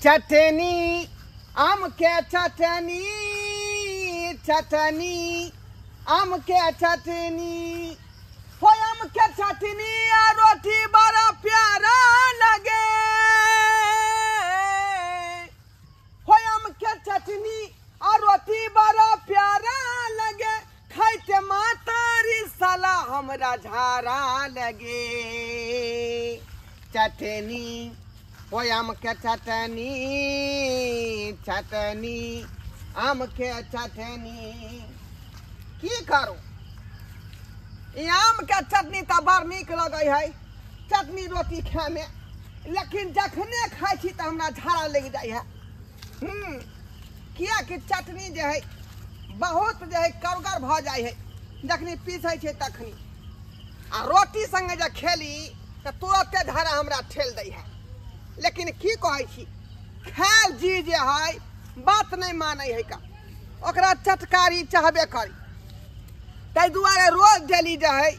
चटनी आम के चटनी, चटनी आम के चटनी, हो आम के चटनी आ रोटी बड़ा प्यारा लगे, हो आम के चटनी आ रोटी बड़ा प्यारा लगे, खाइते मातारी साला हमरा झारा लगे। चटनी हो आम के चटनी, चटनी आम के चटनी। की करू, ई आम के चटनी तऽ बड़ नीक लगै है चटनी रोटी खाय में, लेकिन जखने खाइ छी तऽ हमरा झाड़ा लागि जाइ है। कियाकि चटनी जे है बहुत जे है कड़गर भऽ जाइ है जखनी पीसै छै तखनी, आ रोटी संगे जे खेली तऽ तुरते झाड़ा हमरा ठेल दै है। लेकिन की कहै छी, खायल जी जे है बात नहीं मानै है का, ओकरा चटकारी चाहबे करी। ताहि दुआरे रोज डेली जे है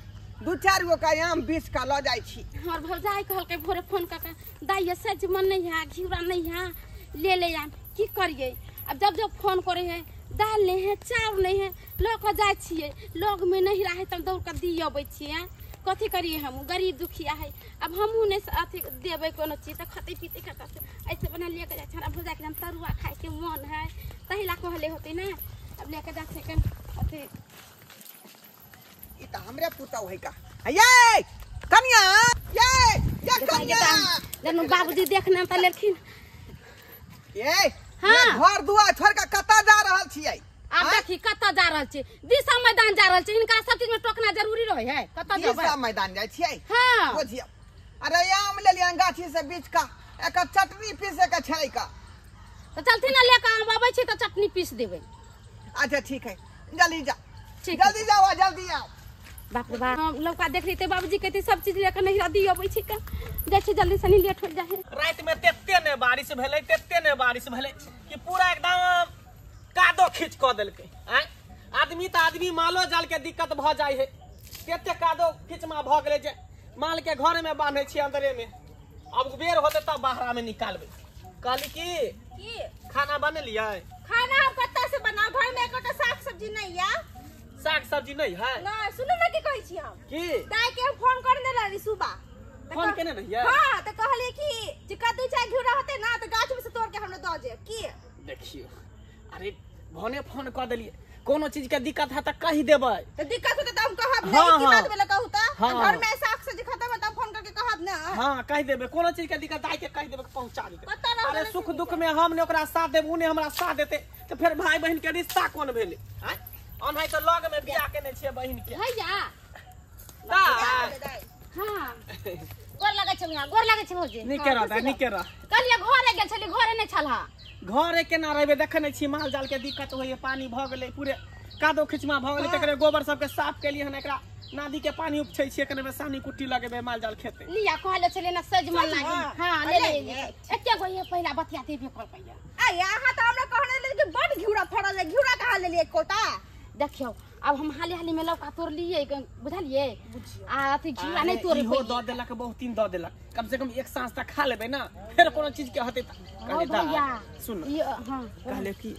दू चारि गो का आम बीछ कऽ लऽ जाइ छी। हमर भौजाई कहलकै भोरे फोन कऽ के, दाइ सजमन नहीं है, घिउरा नहीं है, ले ले आम। की करियै अब, जब जब फोन करे है दाल नहीं है चाउर नहीं है, लऽ कऽ जाइ छियै, लग में नहीं रहै तब दौड़ कऽ दी अबै छियै। कथी करियै, हम गरीब दुखिया है, अब हमहूँ नहीं अथी देबै कोनो चीज तऽ खतै पीतै कतऽ से। ऐसे बना ले के जाइ छै। हमरा भौजाइके हम तरुआ खाइके मन है तहि ला कहले होतै ने, अब लेके जाइ छै अथी। ई तऽ हमरे पुतहु है का, ये कनिया, ये ये कनिया, जब बाबूजी देखने तऽ लेलखिन। ये हाँ। घर दुआर छोड़ के कतऽ जा रहल छियै? आब देखी कतऽ जा रहल छी, दिशा मैदान जा रहल छी। हिनका सब चीज में टोकना जरूरी रहे है। कतऽ जेबै? दिशा मैदान जाइ छियै? हाँ बुझियौ। अरे आम लेलियन गाछी से बीछ का, एकर चटनी पीसे के छलै का। तऽ चलथिन ने लेके आम अबै छी तऽ चटनी पीस देबै। अच्छा ठीक है, जल्दी जा, ठीक, जल्दी जाओ, जल्दी आओ। बाप रे बाप, लौका देख ली बाबूजी कहते सब चीज लेके नहीं दी अबै छी का, जाइ छी जल्दी सनी लेट हो जाइ है। राति में तेते ने बारिश भेलै, तेते ने बारिश भेलै कि पूरा एकदम कादो खींच कऽ देलकै। आँय आदमी तऽ आदमी, मालो जाल के दिक्कत भऽ जाइ है, तेते कादो खींचमा भऽ गेलै जे माल के घर में बान्है छियै अंदरे में, अब बेर होतै तब बाहरा में निकालबै। कहली की खाना बनेलियै? खाना हम कतऽ से बनाउ, घर में एकोटा साग सब्जी नहीं है। साग सब्जी नहीं है? नहीं, सुनू ना की कहै छी हम, की दाइ के हम फोन करने रही सुबह। फोन केने रहियै? हां, तऽ कहलियै कि जे कद्दू चाहे घिउरा होतै ना तऽ गाछ में से तोड़ के हमरा दऽ जे। की देखियौ, अरे भने फोन कऽ देलियै, कोनो चीज के दिक्कत है तऽ कहि देबै। तऽ दिक्कत होतै तऽ हम कहब नहीं, की बात भेलै कहू तऽ? घर में साग सब्जी खत्म है तऽ फोन करके कहब ना। हां कहि देबै, कोनो चीज के दिक्कत दाइ के कहि देबै, पहुंचा देतै। अरे सुख दुख में हम ने ओकरा साथ देब, उ ने हमरा साथ देतै, तऽ फेर भाई बहिन के रिश्ता कोन भेलै? आँय अनहाइ तऽ लग में बियाह केने छियै बहिन के। भैया दाइ हां गोर लगै छै, गोर लगै छै भौजी। नीके रह दाइ, नीके रह। कहलियै घरे गेल छली, घरे नहि छल। घरे केना रहबै, देखै नहि छी माल जाल के दिक्कत होइए, पानी भऽ गेलै पूरे कादो खिचमा भऽ गेलै, तकरे गोबर सबके साफ केलियै हन, एकरा नदी के पानी उपछै छियै, कने सानी कुट्टी लगेबै माल जाल खेतै। लिया कहले छलियै ना सजमन लागी। हां ले ले, एके गो ये पहिला बतिया देबे करबै। आ यहाँ तऽ हमरा कहने लेल कि बड घिउरा फड़ल है, घिउरा कहाँ लेलियै एकोटा? देखियौ अब हम हाली हाली में लौका तोड़लियै, बुझलियै, आ अथी घिउरा नहि तोड़े इहो दऽ देलक, बहुत दिन दऽ देलक, कम से कम एक साँझ तक खा लेबै ना, फेर कोनो चीज के हतै। सुन, हां कहले कि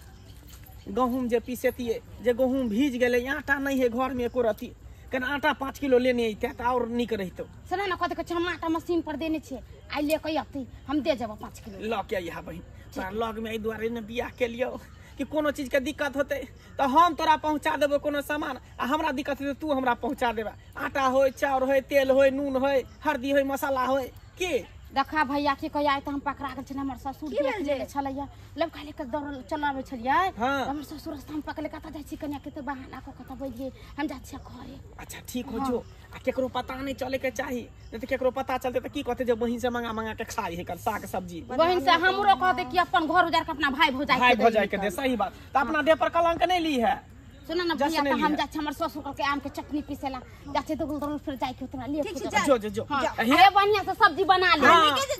गहूम जे पीसेतियै, जे गहूम भीज गेलै, आटा नहीं है घर में एको रत्ती, कने आटा 5 किलो लेने अइतै तऽ और नीक रहितौ। सुन ना, कथी कहै छै, हम आटा मशीन पर देने छियै, आइ ले के अयतै, हम दे जेबै 5 किलो। लऽ के अइहा बहिन, तोरा लग में एहि दुआरे ने बियाह केलियौ कि कोनो चीज के दिक्कत होतै तऽ हम तोरा पहुंचा देबो कोनो सामान, आ हमरा दिक्कत हेतै तू हमरा पहुंचा देबा। आटा होय, चाउर होय, तेल होय, नून होय, हल्दी होय, मसाला होय। की देखा भैया की कहिया तऽ हम पकड़ा गेल छलै, हमर ससुर देख लेने छलैया, लौका ले के दौड़ल चलाबै छलियै, हमर ससुर रास्ता में पकड़ले, कतऽ जाइ छी कनिया के तऽ बहाना कऽ कऽ बजियै, हम जाइ छियै घरे। अच्छा ठीक हो जो, आ केकरो पता नहीं चले के चाही, नहीं तऽ केकरो पता चलतै तऽ की कहतै जे बहिन से मंगा मंगा के खाइ है साग सब्जी। बहिन से हमरो कहतै कि अपन घर उजार के अपना भाई भौजाई के दे। सही बात, तऽ अपना देह पर कलंक नहीं ली है। सुन ना भैया, तऽ हम जाइ छी, हमर ससुर कहलकै आम के चटनी पीसेला, जाइ छी दौड़ल दौड़ल फिर जाइ के उतना ले जो जो जो। अरे बढ़िया से सब्जी बना ले,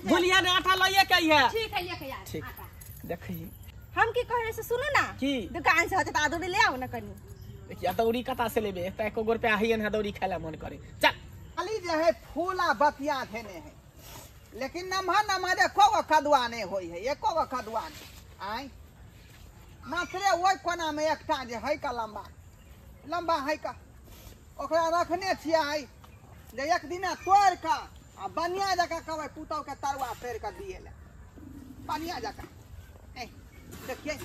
भुलिया ने आटा लइए के है। ठीक है, लेके आ। ठीक देखी हम की कह रहे से सुनू ना, की दुकान से होते त अदौरी ले आउ ना कनी। देखिए अदौरी कता से लेबे, त एको गो रुपया हइए न अदौरी खाए ला मन करे। चल खाली जे है फूला बतिया धेने है, लेकिन नमहर नमहर एको गो कदुआ नहि होइ है, एको गो कदुआ नहि। आँय मात्रे ओहि कोनामे एकटा जे है का लम्बा लम्बा है का, ओकरा रखने छियै जे एक दिना तोड़ि कऽ आ बढ़िआँ जकाँ कहबै पुतहुके तरुआ तोड़ि कऽ दिए लए, बढ़िआँ जकाँ। ए देखियै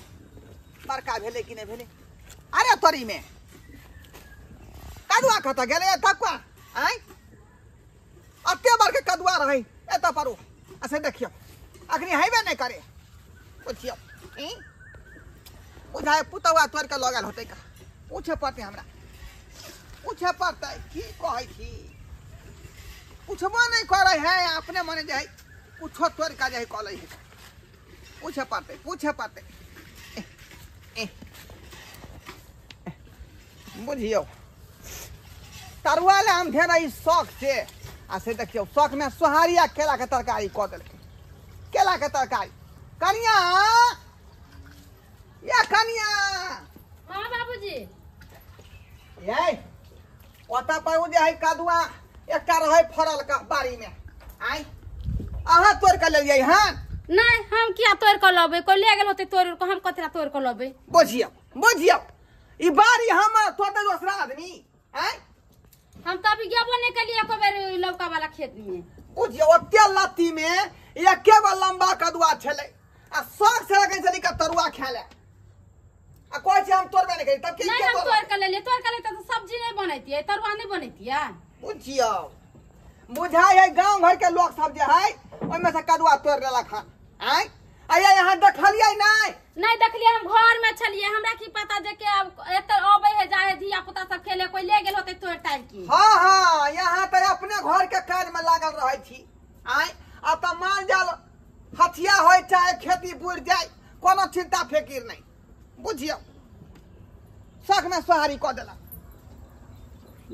बड़का भेलै कि नहि भेलै। अरे तोरीमे कदुआ कतऽ गेलै तकुआ? आँय एते बड़का कदुआ रहै एतऽ पर, आ से देखियौ अखनी हेबे नहि करे। पुछियौ ई बुझाय पुतहुआ तोड़ि कऽ लऽ गेल होतै का? पूछे पड़तै हमरा, पूछे पड़तै। की कहै छी, पूछबो नहि करै है, अपने मने जे है कुछो तोड़ि कऽ जे है कऽ लै है। पूछे पड़तै, पूछे पड़तै। बुझियौ तरुआ लए हम धेने ई शौक से, आ से देखियौ शौक में सोहारी आ केला के तरकारी कऽ देलकै, केला के तरकारी। कनिया या कनिया। हाँ बाबूजी। ये ओतऽ पर ओ जे है कदुआ एकटा रहै फड़ल का बाड़ी में, आइ अहाँ तोड़ि कऽ लेलियै हन? नहीं हम किया तोड़ कऽ लबै, कोई ले गेल होतै तोड़ कऽ, हम कथी तोड़ कऽ लबै? बुझियौ बुझियौ ई बाड़ी हमर तोड़तै दोसरा आदमी? आँय हम तो अभी गेबो नहीं कलिए एको बेर लौका वाला खेत में। बुझियौ ओते लत्ती में एके गो लम्बा कदुआ छलै आ शौक से रखै छलै का तरुआ खाय लए, आ कहै छै हम तोड़बे नहि करी, तब के नहीं हम तोड़ के लेलियै, तोड़ के लेते तो सब्जी नहीं बनैतियै, तरुआ नहीं बनैतियै। बुझियौ बुझाइ है गाँव घर के लोग सब जे है ओहिमे से कदुआ तोड़ लेलक हन। आँय आ यहाँ देखलियै नहि? नहीं देखलियै, हम घर में छलियै, हमरा की पता जे के अब एतऽ अबै है जाए धिया पुता सब खेले, कोई ले गेल होतै तोड़ ताड़ के। हाँ हाँ यहाँ तऽ अपने घर के काज में लागल रहै छी। आँय आ तऽ माल जाल हथिया होइ चाहे खेती बुड़ि जाय, कोनो चिंता फिकिर नहि। बुझियौ शौक में सोहारी कऽ देलक।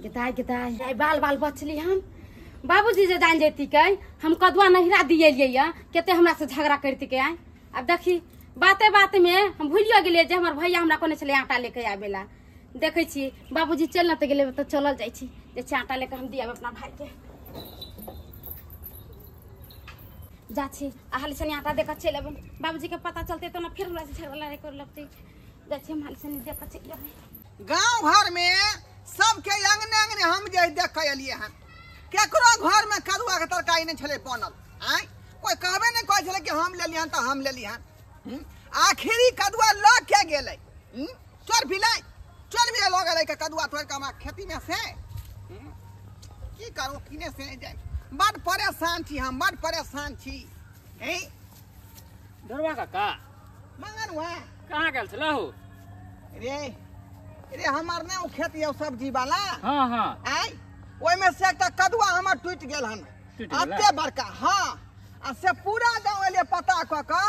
गेदाय गेदाय बाल बाल बचली हम। बाबूजी जे जान जैती के हम कदुआ नहिरा दिएलियै या कते हमरा से झगड़ा करती के। आय अब देखी बाते बात में हम भूलियो गेलियै जे हमर भैया हमरा कहने छलै आटा लेके आबेला। देखै छी बाबूजी चल न तऽ गेलै तऽ चलल जाइ छी जे आटा लेके हम दियाब अपना भाई के। जा छी आ हाली सनी आटा दे कऽ चलि अबै, बाबूजी के पता चलतै तऽ ने फेर हमरा से झगड़ा लड़ाइ करे लगतै। जाइ छी हम हाली सनी दे कऽ चलि अबै। गाँव घर में सबके अंगने अंगने हम जे देख कऽ एलियै हन, केकरो घर में कदुआ के तरकारी नहि छलै बनल। आँय कोई कहबे नहि कहै छलै कि हम लेलियै हन तऽ हम लेलियै हन। आखिरी कदुआ लऽ के गेलै, चोर बिलाइ चोर बिलाइ लऽ गेलै के कदुआ तोड़ि कऽ हमरा खेती में से। की करू किने से नहि जाय, बड परेशान छी हम, बड परेशान छी। ढोरबा काका मंगन हुआ कहाँ गेल छलहु? रे रे हमर ने ओ खेत यौ सब्जी वाला। हाँ हाँ। आँय ओहिमे से एकटा कदुआ हमर टूटि गेल हन एते बड़का। हाँ आ से पूरा गाँव एलियै पता कऽ कऽ,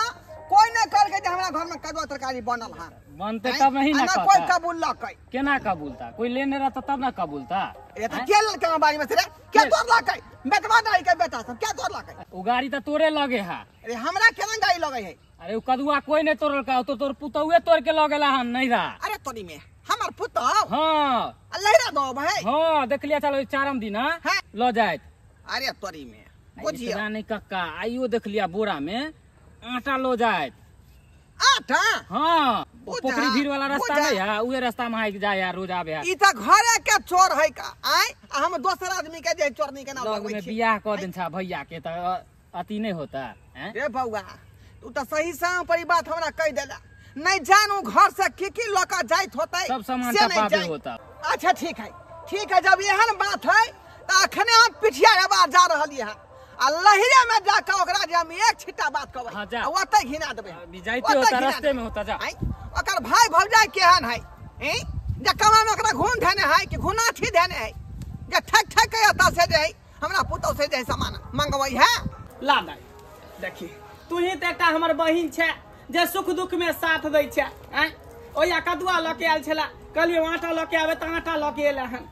कोई नहि कहलकै जे हमरा घर में कदुआ तरकारी बनल हन। बनते तब नहीं ना कोई कबूललकै। केना कबूलता? कोई लेने रहता तब ना कबूलता। रे तऽ के लेलकै हमरा बाड़ी में से रे? के तोड़लकै? बेटवा दाई के बेटा सब के तोड़लकै? ओ गाड़ी तऽ तोरे लगे है। अरे हमरा केना गाड़ी लगे है? अरे ओ कदुआ कोई नहीं तोड़लका, तो तोर पुतौए तोड़ के लऽ गेला हन नैहरा। अरे तोरी में हमर पुतौ? हाँ लहरा दो भाई। हाँ देखलियै चलो चारम दिन लऽ जायत। अरे तोरी में बुझियौ नहीं कक्का, आइयो देखलिया बोरा में आटा लो जायत। आटा? हाँ पोखरी भीड़ वाला रास्ता नहीं है, उहे रास्ता में हाइक जाय रोज आबे है। ई त घरे के चोर है का? आय हम दोसर आदमी के जे चोरनी के नाम लगबै छी। बियाह क देन छा भैया के त अति नहीं होता हैं। रे बौआ तू त सही समय पर ई बात हमरा कह देला, नहीं जानू घर से की की ल के जाइत होतै, सब सामान टपाबे होता। अच्छा ठीक है ठीक है, जब एहन बात है त अखने हम पिठिया आवाज जा रहली है आ लहिरे में जाके ओकरा जे हम एक छिट्टा बात कहबै आ ओतै घिना देबै। जाइते होता रास्ते में होता जा। ओकर भाई भौजाई केहन है जे कमा में ओकरा घून धेने है कि घुनाठी धेने है जे ठक ठक के एतऽ से जे है हमरा पुतौ से जे सामान मंगबै है। ला दाई देखी तू ही तऽ एकटा हमर बहिन छै जे सुख दुख में साथ दै छै। आँय ओया कदुआ लऽ के आयल छला, कहलियै आटा लऽ के आबे तऽ आटा लऽ के एले हन।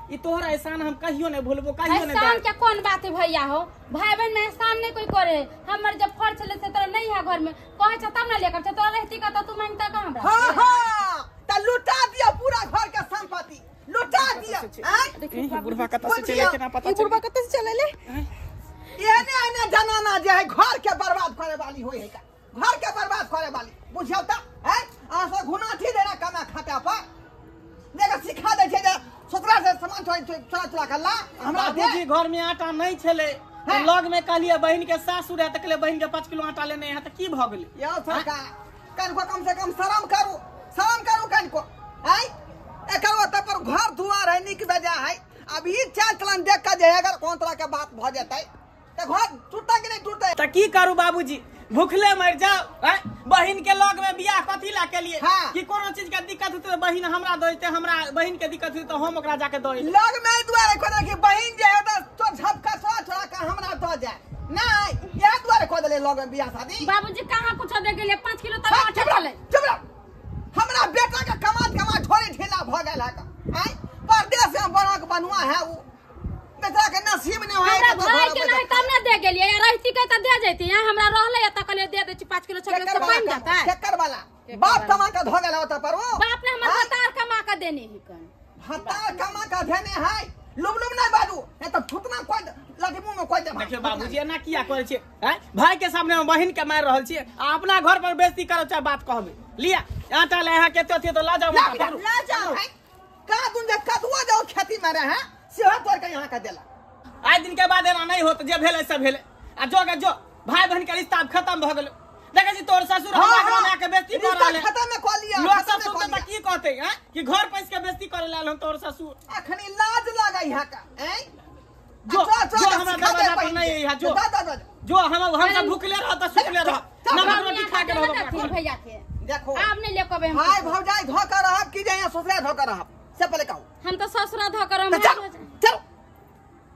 ई तोहर एहसान हम कहियो नहीं भूलबो, कहियो नहीं। एहसान के कौन बात है भैया हो, भाई बहन में एहसान नहीं कोई करे। हमर जब फर्ज छले से तोरा नहीं है घर में, कहे छ तब ना लेकर छ, तोरा रहती का त तू मांगता का हमरा? हां हां त लुटा दिया पूरा घर के संपत्ति लुटा दिया। ई बुढ़वा कत से चले के ना पता चले, ई बुढ़वा कत से चले ले। एहने एहने जनाना जे है घर के बर्बाद करे वाली होय है का, घर के बर्बाद करे वाली बुझियौ त हैं। अहाँ सब घुनाठी देना कमा खाता पर देखा सिखा दै छै जे ससुरा से सामान चोरा चोरा के ला हमरा दे। बाबूजी घर में आटा नहीं छले, लग में कहलिए बहन के सासुर है त कहले बहन के 5 किलो आटा लेने है त की भ गेलै? यौ सरकार कनको कम से कम शरम करू, शरम करू कनको हैं। एकर ओतऽ पर घर दुआर है नीक बेजा है। अब ई चाल चलन देख के जे अगर कोन तरह के बात भ जेतै त घर टूटतै कि नहीं टूटतै? त की करू बाबूजी, भूखले मर जाओ। बहन के लग में बियाह कथी ला के लिए? हाँ। कि कोनो चीज के दिक्कत होते तो बहन हमरा देते, हमरा बहन के दिक्कत होते तो हम ओकरा जाके दे। लग में दुआरे कोना कि बहन जे है त तो झपका छोड़ा छोड़ा के हमरा द जाए नहीं, यह दुआरे को देले लग में बियाह शादी। बाबूजी कहां कुछ दे गेले 5 किलो त आटा चले। चुप रह, हमरा बेटा के कमात कमा थोड़ी ढीला भ गेल है हैं। परदेश में बड़ा के बनुआ है उ बेटा के नसीब नहीं होय। हमरा भाई के नहीं तब ना दे गेलिए, या रहती के त दे जैती। यहां हमरा रहले त कहले दे दे छी 5 किलो 6 किलो से बन जाता है। केकर वाला बाप कमा के धो गेल होता पर वो बाप ने हमर भतार कमा के देने ही कन, भतार कमा के देने है। लुम लुम नहीं बाजू नहीं त थुतना कोई लाठी मुंह में कोई दे। देखियो बाबूजी एना किया करै छी हैं, भाई के सामने में बहन के मार रहल छी आ अपना घर पर बेइज्जती करब चाहे बात कहबे। लिया आटा ले यहाँ केते थी तो ला जाओ, ला जाओ का दुन जे कदुआ जाओ खेती में रहे सेहो तोड़ के यहाँ का देला। आइ दिन के बाद एना नहीं होत, जे भेलै से भेलै आ जो के जो भाई बहन के रिश्ता खत्म भ गेल। देखै छी तोर ससुर हमरा घर में आके बेइज्जती कर रहल है, खत्म में क लिया। लोग सब सुनते त की कहते हैं कि घर पैस के बेइज्जती करे लाल हम तोर ससुर। अखनी लाज लागै यहाँ का हैं। जो जो हमरा दरवाजा पर नहीं है, जो जो हम सब भूखले रह त सुखले रह, नमक रोटी खा के रहब। भैया के देखो आप नहीं लेकबे हम भाई भौजाई धोकर रहब कि जे यहाँ ससुरा धोकर रहब से पहले कहू। हम तो ससुरा धोकर हम। चलो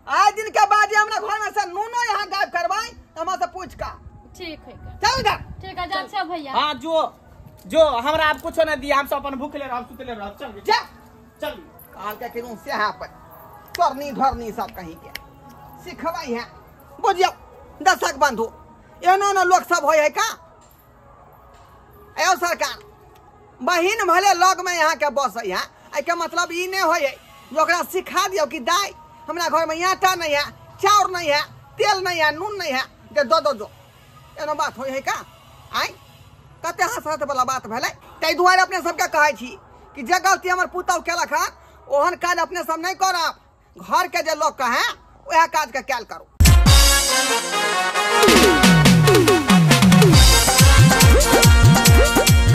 आज दिन के बाद हमरा घर में से नूनो यहाँ गायब करवाई हमरा से पूछ का। ठीक है चल इधर। ठीक है जा छे भैया। हां जो जो हमरा आप कुछो न दिया, हम सब अपन भूखले रहब सुतले रहब। चल जा चल काल के किनु से यहाँ पर करनी धरनी सब कहीं के सिखवाई है बुझियो। दर्शक बंधु एनो न लोग सब होय है का। आयो सरकार बहिन भले लग में यहाँ के बस है, एके मतलब ई नहीं होय है जो ओकरा सिखा दियो कि दाई हमरा घर में आटा नहीं है, चाउर नहीं है, तेल नहीं है, नून नहीं है, जे दो दो जो एनो बात होय है का। आइ कते हंसत वाला बात भेलै। ताहि दुआरे अपने सबके कहै छी कि जे गलती हमर पुतहु केलक हन ओहन काज अपने सब नहीं करब। घर के जे लोग कहे वएह काज के कैल करू।